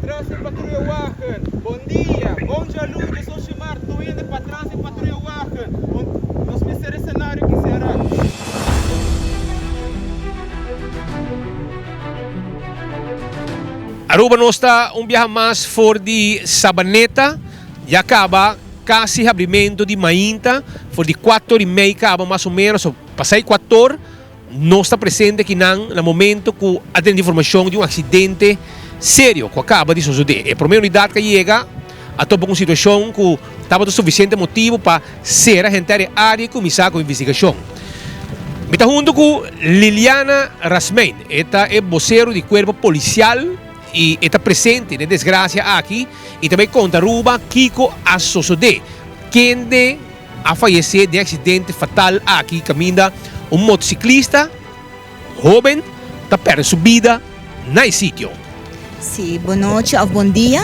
Patras e patruyawagen. Bon dia, bon djaluna, so Shimar, tur hende patras e patruyawagen. Nos mester escenario ki sera. Aruba nos ta un biaha mas for di Sabaneta, ya caba casi habrimento di mainta, for di cuator y mei caba mas o menos, o pasai cuator. Nos ta presente akinan na momento ku a tene informashon di un aksidente serio ku a kaba di sosodé. E promé unidat ku a yega a topa ku un situashon ku tabata sufisiente motibu pa sera henter e área i kuminsá ku investigashon. Mi ta huntu ku Liliana Rasmijn, e ta e bosero di kuerpo polisial i e ta presente den e desgrasia aki i ta bai konta Aruba kiko a sosodé, kende a fayesé den aksidente fatal aki kaminda un motosiklista hóben ta pèrdè su bida na e sitio. Sí, bon nochi òf bon dia.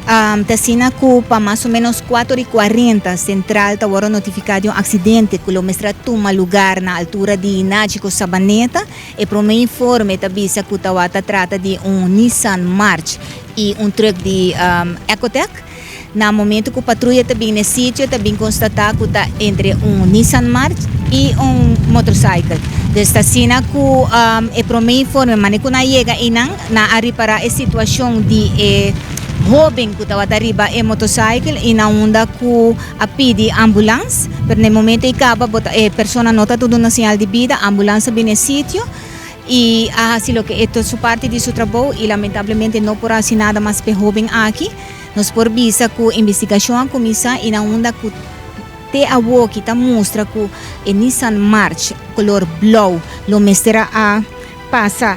Ta asina ku pa mas o ménos kuater i kuarenta sentral ta wòrdu notifiká di un aksidente ku lo mester a tuma lugar na altura di Nachico Sabaneta. E promé informe ta bisa ku tawata trata di un Nissan March i un trùk di Ecotec. Na momento cu patruya ta bin n'e sitio ta bin constata cu ta entre un Nissan March y un motorcycle. Dus ta asina cu e prome informe mane cu nan a yega eynan nan a ripara e situacion di e hoben cu tabata riba e motorcycle y na unda cu a pidi ambulans pero na e momento ey caba bo ta e persona no ta duna señal di bida ambulans a bin n'e sitio y a haci loke e ta su parti di su trabou y lamentablemente no por haci nada mas p'e hoben aki. Nos por bisa ku investigashon a kuminsá i na unda ku te awoki ta mustra ku e Nissan March kolor blou lo mester a pasa,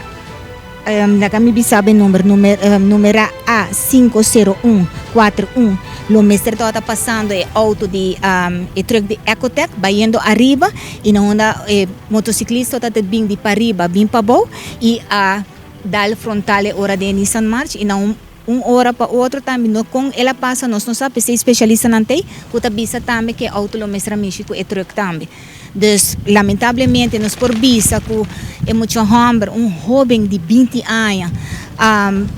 laga mi bisa bo e number, numera A sinku sero un kuater un, lo mester tabata pasando e outo di e truck di Ecotec bayendo ariba i na unda e motosiklista tabata bin di pariba bin pabou i a dal frontal e ora den e Nissan March i na un Un ora pa otro tambe no con el a pasa nos no sa p'esey specialistanan t'ey cu ta bisa tambe cu e auto lo mester a mishi cu e truck tambe. Dus lamentablemente nos por bisa cu e mucha homber un hoben di binti aña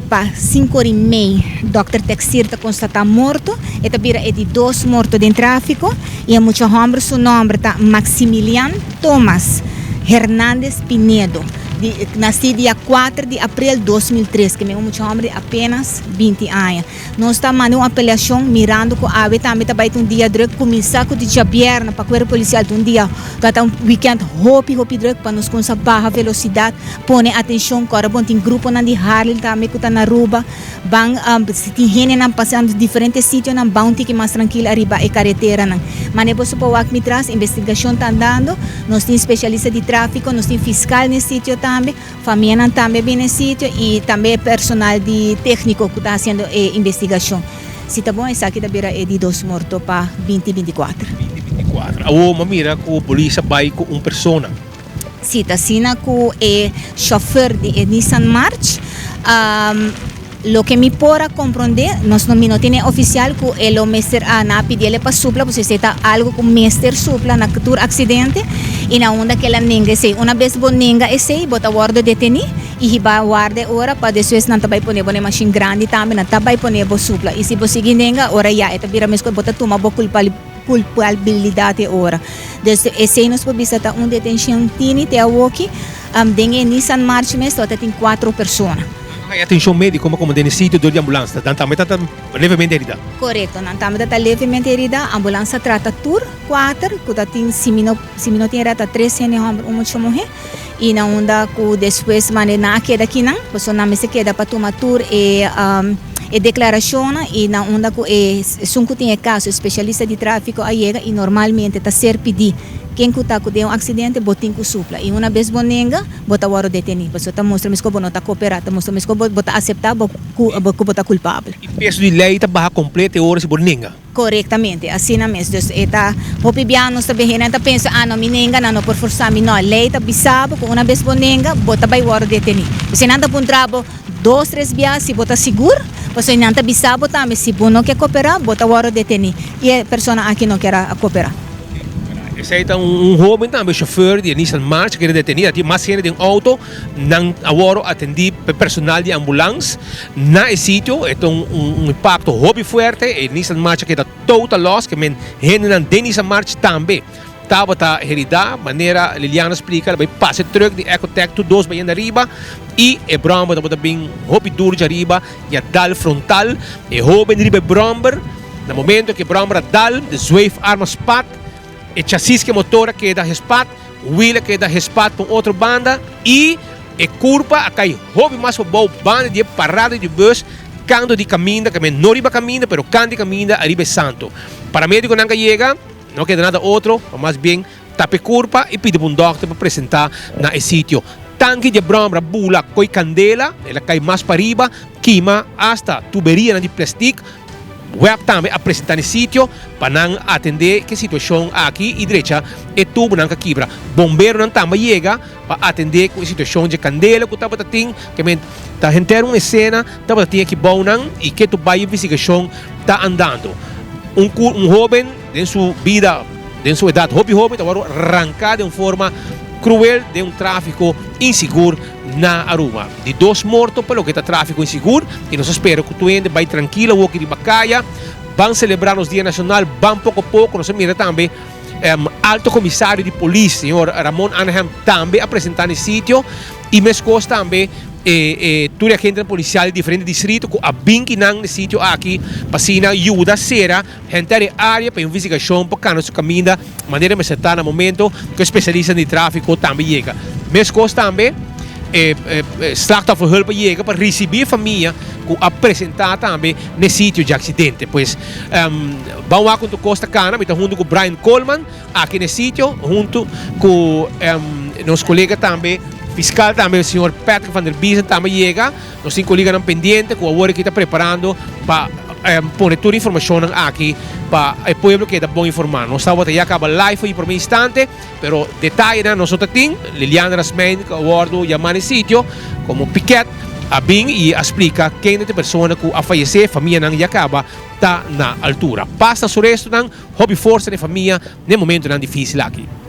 pa cinco ora y mey dokter Texir ta constata morto e ta bira e di dos morto den trafico y e mucha homber su nomber ta Maximilian Thomas Hernandez Pinedo. Di nací dia kuater di aprel 2003, ke men un mucha homber di apenas binti aña. Nos ta manda un apelacion mirando cu awe tambe ta bay ta un dia druk, cuminsa cu di djabièrnè pa Cuerpo Policial ta un dia ta ta un weekend hopi hopi druk pa nos cuminsa baha velocidad, pone atencion, cu ora bon tin gruponan di Harley tambe cu ta na Aruba. Ban si tin hendenan pasando diferente sitionan ban un tiki mas trankil ariba e kareteranan. Mane boso por wak mi tras, investigashon ta andando, nos tin spesialista di trafiko, nos tin fiskal na e sitio tambe, famianan tambe a bini na e sitio i tambe e personal di tekniko ku ta hasiendo e investigashon. Si ta bon esaki ta bira e di dos morto pa binti 24. Binti 24. Awor mi a mira ku polis a bai ku un persona. Si ta asina ku e shòfer di e Nissan March, loke mi por a komprondé, nos no mi no tene ofisial ku e lo mester a nan a pidi el pa supla, pasobra esei ta algu ku mester supla na tur aksidente i na unda ku el a nenga esei. Una bes bo nenga esei, bo ta wòrdu detení i hiba warda e ora pa despues nan ta bai pone bo na e mashin grandi tambe, nan ta bai pone bo supla. I si bo sigui nenga, ora ya e ta bira meskos bo ta tuma bo kulpa. Culpabilidad e ora. Dus esey nos por bisa ta un detencion tini te awoki. Den e Nissan March mes tawata tin cuatro persona. Nan a haya atencion medico ma como den e sitio dor di ambulance nan tambe ta levemente herida. Corecto, nan tambe ta levemente herida. Ambulance a trata tur cuater cu ta tin si mi no si mi no tin erra ta tres hende homber un mucha muhe y na unda cu despues mane nan a keda kinan pasobra nan mester keda pa tuma tur e E declaracionnan y na unda cu e esun cu tin e caso, e specialista di trafico a yega y normalmente ta ser pidi ken cu ta cu den un accidente bo tin cu supla y una bes bo nenga bo ta worde deteni pasobra ta mustra mesco bo no ta coopera ta mustra mesco bo ta acepta bo cu bo ta culpable. E peso di ley ta baha completo e ora si bo nenga. Corectamente, asina mes. Dus e ta hopi bia nos ta behe nan ta pensa, ah no mi nenga, nan no por forsa mi. No, ley ta bisa bo cu una bes bo nenga, bo ta bay worde deteni. P'esei nan ta puntra bo dos, tres bia si bo ta sigur, pasobra nan ta bisa bo tambe si bo no ke coopera, bo ta worde deteni. Y e persona aki no kier a coopera. Esei ta un hoben tambe chauffeur di e Nissan March keda deteni. A tin mas hende den auto. Nan a wòrdu atendí pa e personal di ambulans na e sitio. E ta un impakto hopi fuerte. E Nissan March a keda total loss. Ke men hendenan den Nissan March tambe tabata heridá. Manera Liliana splika, el a bai pasa e truck di Ecotec tur dos bayendo ariba i e bròmber tabata bin hopi duru djariba i a dal frontal e hoben riba e bròmber. Na momento ku e bròmber a dal, de zweefarm a spat, e chasis ku e motor a keda gespat, wiel a keda gespat pa un otro banda i e kurpa a kai hopi mas pabou banda di e parada di bus kanto di kaminda, ku no riba kaminda pero kanto di kaminda ariba e santo. Paramedikonan a yega, no a keda nada otro, pa mas bien tapa e kurpa i pidi pa un dòkter pa presentá na e sitio. Tanki di e bròmber a bula koi kandela, el a kai mas pariba, kima asta tuberianan di plèstik. Web tambe a presentá na e sitio pa nan atendé ku e situashon aki i drecha e tubunan ku a kibra. Bomberonan tambe a yega pa atendé ku e situashon dje kandela ku tabata tin, ke men ta henter un esena tabata tin aki bounan i ke tur bai investigashon ta andando. Un un hoben den su bida, den su edat hopi hoben ta wòrdu ranká den un forma kruel den un tráfiko insigur. na Aruba. Di dos morto pa loke ta trafico insigur y nos a spera cu tur hende bay trankil awoki riba caya, ban celebra nos dia nacional, ban poco poco, nos a mira tambe Alto Comisario di Polis señor Ramon Arnhem tambe a presenta na e sitio y mescos tambe e tur e agentenan policial di diferente distrito cu a bin kinan na e sitio aki pa asina yuda cera Henter e área pa investigashon por kana su kaminda manera mester ta na momento ku e spesialistanan di tráfiko tambe yega. Meskos tambe e slachtofferhulp a yega pa risibí e famia ku a presentá tambe n'e sitio dje aksidente. Pues ban wak kon tur kos ta kana. Mi ta huntu ku Brian Coleman aki n'e sitio huntu ku nos kolega tambe fiskal tambe señor Patrick van der Biesen tambe a yega. Nos tin koleganan pendiente ku awor aki ta preparando pa pone tur informashonnan aki pa e pueblo keda bon informá. Nos tabata ya kaba live for di promé instante, pero detayenan nos no ta tin. Liliana Rasmijn ku a wòrdu yamá na e sitio komo piket a bin i a splika kende ta e persona ku a fayesé, famianan ya kaba ta na altura. Pas na su restonan, hopi forsa na e famia na e momentonan difísil aki.